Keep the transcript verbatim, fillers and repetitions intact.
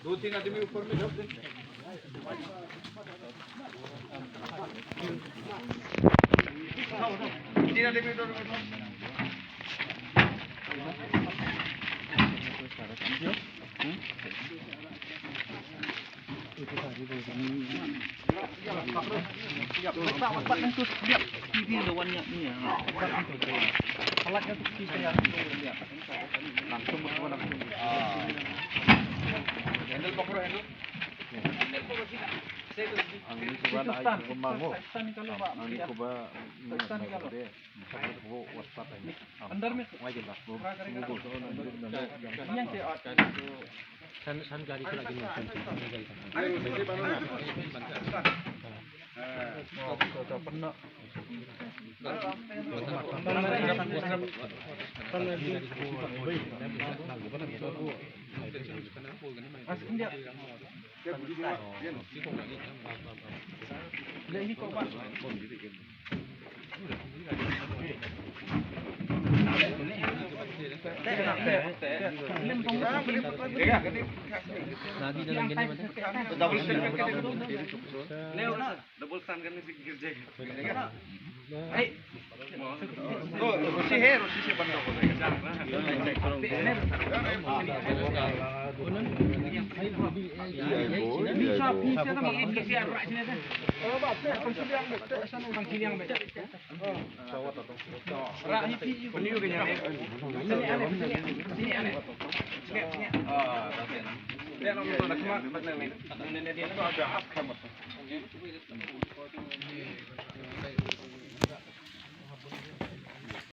दो तीन आदमी ऊपर में ढक दे। तीन आदमी इधर उठाओ। Handle पकड़ो, handle। Ang ni ko ba na ai ko mango. Ang ni ko ba. Ko waspat ai. अंदर में। San, san gari ko lagi ni. डबल स्टैंड करने से गिर जाएगा। रस्सी है, रस्सी से बंधा हो जाएगा।